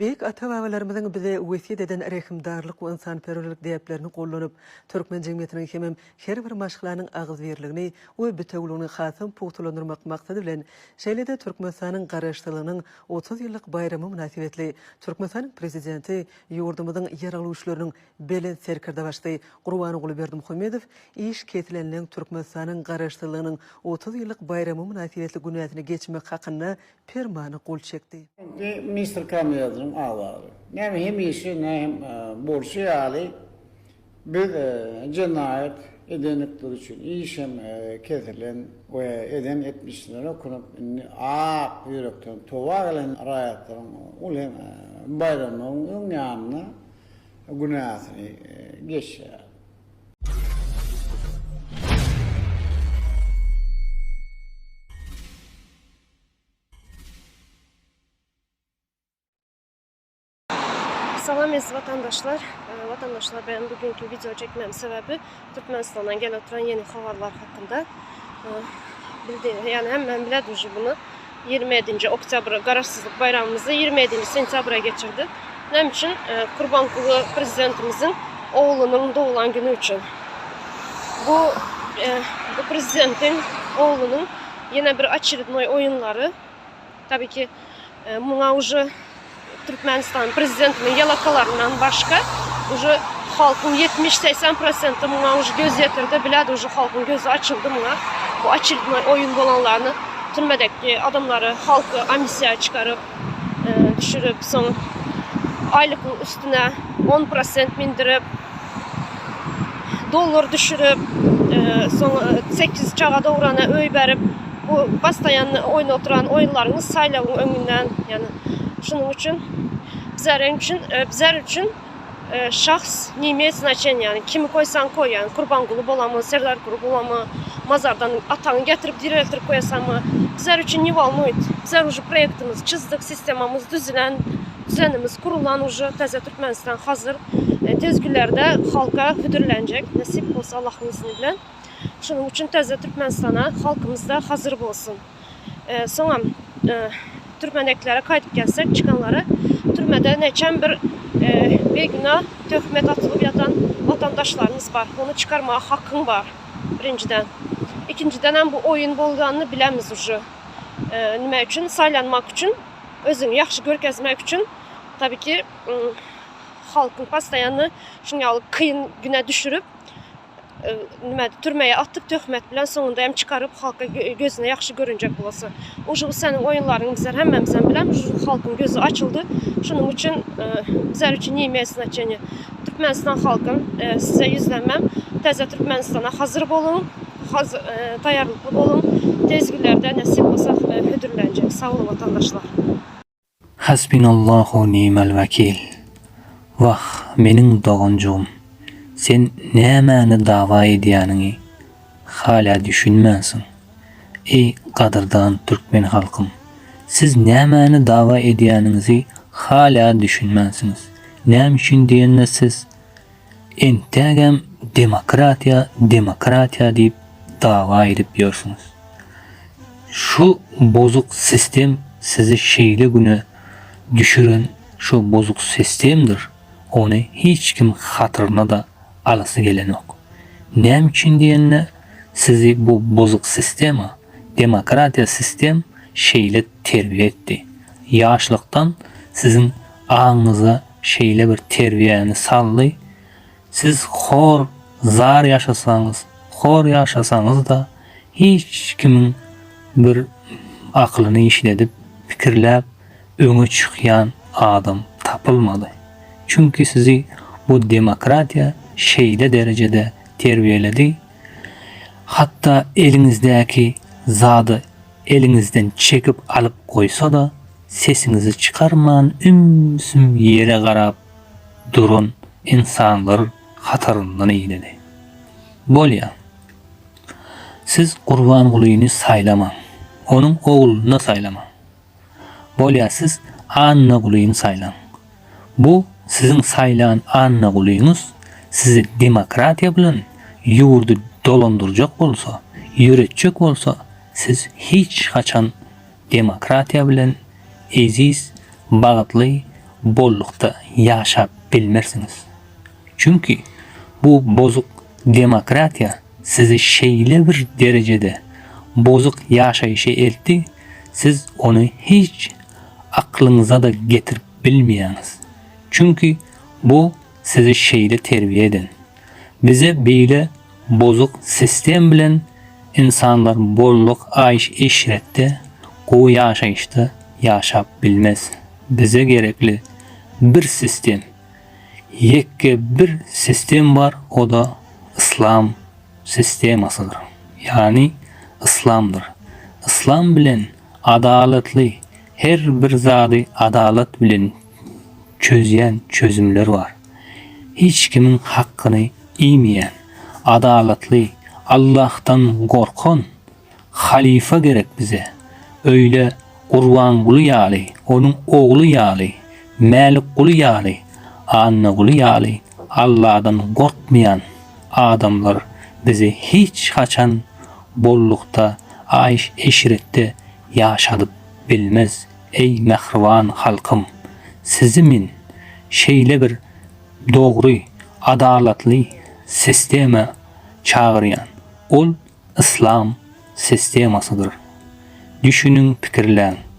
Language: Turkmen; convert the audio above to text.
Beýik ata-babalarymyzyň bize wesýet eden rehimdarlyk we ynsanperwerlik däplerini gollanyp, türkmen jemgyýetiniň hemem her bir maşgalanyň agzybirligini we bitewüligini hasam pugtalandyrmak maksady bilen, şeýle-de Türkmenistanyň Garaşsyzlygynyň 30 ýyllyk baýramy mynasybetli Türkmenistanyň Prezidenti, ýurdumyzyň Ýaragly Güýçleriniň Belent Serkerdebaşysy Gurbanguly Berdimuhamedow iş kesilenleň Türkmenistanyň Garaşsyzlygynyň 30 ýyllyk baýramy mynasybetli günäsini geçmek hakynda Permana gol çekdi. Indi ministr kabinetiniň agzasy. Näme hemişe nähem bolşy ýaly biz jenaýat edenlikleri üçin iş hem kesilen we eden etmişlerine ökünip indi ak ýürekden toba gelen raýatlaryň uly hem baýramynyň öň ýanynda günäsini geçýär. Salam eziz vatandaşlar. Vatandaşlar benim bugünkü video çekmem sebebi Türkmenistandan gel oturan yeni habarlar hakkında. Bildi, yani hemen biledi bunu. 27 oktyabr Garaşsyzlyk bayramımızı 27 sentyabra geçirdi. Näme üçin? Kurbanguly prezidentimizin oğlunun doğulan günü üçin. Bu bu prezidentin oğlunun Ýene bir oçerednoý oýunlary. Tabi ki, muňa uje Türkmenistanyň prezidentiniň ýalakalaryndan başga uje halkyň 70-80 prosenti muňa uje göz ýetirdi, bilýärdi uje halkyň gözi açyldy muňa. Bu oçerednoý oýun bolanlaryny türmedeki adamlary halky amnistiýa çykaryp, düşürip, soň aýlykyň üstüne 10 prosent mindirip, dollar düşürip, soň 8 çaga dograna öý berip, bu postoýanny oýun oturan oýunlaryňyz saýlawyň öňünden, ýani şunuň üçin bizler üçin bizler üçin şahs ne imeýet znaçeniýa, ýani kimi koýsaň koý, ýani Kurbanguly bolamy, Serdarguly bolamy, mazardan ataňy getirip direltirip koýasaňmy, bizler üçin ne wolnuýt, bizler uje proýektimizi çyzdyk, sistemamyz düzülen, Düzenimiz gurulan uje täze Türkmenistan hazir tez günlerde halka hödürlenjek nesip bolsa Allahyň izni bilen. Şonuň üçin täze Türkmenistana halkymyzda hazir bolsun. Soňam türmedeklere gaýdyp gelsek çykanlara türmede neçem bir bigüna töhmet atylyp ýatan watandaşlarymyz bar. Ony çykarmaga hakyň bar birinjiden. Ikinjidenem bu oýun bolganyny bilemiz uje. Nime üçin saýlanmak üçin Özüňi ýagşy görkezmek üçin tabi ki halkyň postoýanny şuň ýaly kyn güne düşürip nime türmeye atyp töhmet bilen soňunda hem çykaryp halka gözüne ýagşy görünjek bolasy. Uje bu seniň oýunlaryňy bizler hemmämizem bilemiz uje halkyň gözi açyldy. Şunuň üçin bizler üçin ne imeýet znaçeniýe. Türkmenistan halkym size ýüzlenmem täze Türkmenistana hazir boluň. Taýýarlykly boluň tez günlerde nesip bolsa hödürlenjek sag boluň watandaşlar. Hasbinallahu nimel wekil. Wah, meniň doganjygym, sen nämäni dawa edýäniňi hala düşünmänsiň. Eý, gadyrdan türkmen halkym, siz nämäni dawa edýäniňizi hala düşünmänsiňiz. Näme üçin diýende siz Entägem demokratiýa demokratiýa diýip dawa edip ýörsüňiz. Şu bozuk sistem sizi şeýle güne düşüren şu bozuk sistemdir, ony hiç kim hatyryna-da alasy gelenok. Näme üçin diýende sizi bu bozuk sistema, demokratiýa sistem şeýle terbiýe etdi. Ýaşlykdan siziň aňyňyza şeýle bir terbiýäni saldy, siz hor zar ýaşasaňyz, hor ýaşasaňyz-da hiç kimiň bir akylyny işledip, pikirläp öňe çykýan adam tapylmady. Çünki sizi bu demokratiýa şeýle derejede terbiýeledi, hatda eliňizdäki zady eliňizden çekip alyp goýsa-da, Sesiňizi çykarman ümsüm ýere garap duran ynsanlar hataryndan eýledi. Bolýa. Siz Gurbangulyny saýlamaň. Onuň ogluny-da saýlamaň. Bolýa siz Annagulyny saýlaň. Bu siziň saýlan Annagulyňyz sizi demokratiýa bilen ýurdy dolandyrjak bolsa, ýöretjek bolsa siz hiç haçan Demokratiýa bilen eziz, bagtly. bollukda ýaşap bilmersiňiz. Çünki bu bozuk demokratiýa sizi şeýle bir derejede bozuk ýaşaýşa eltdi, siz ony hiç aklyňyza-da getirip bilmeýäňiz. Çünki bu sizi şeýle terbiýe eden. Bize beýle bozuk sistem bilen ynsanlar bolluk aýş-eşretde, gowy ýaşaýyşda ýaşap bilmez. Bize gerekli bir sistem, ýeke bir sistem bar o-da yslam sistemasydyr. Ýagny yslamdyr. Yslam bilen adalatly her bir zady adalat bilen çözýän çözümler bar. Hiç kimiň hakkyny iýmeýän, adalatly, Allahdan gorkan halyfa gerek bize. Öýle Gurbanguly ýaly, onuň ogly ýaly, Mälikguly ýaly, Annaguly ýaly Allahdan gorkmaýan adamlar bizi hiç haçan bollukda, aýş-eşretde ýaşadyp bilmez. Eý mähriban halkym! Sizi men şeýle bir dogry, adalatly sistema çagyrýan. Ol yslam sistemasydyr. Düşüniň pikirläň.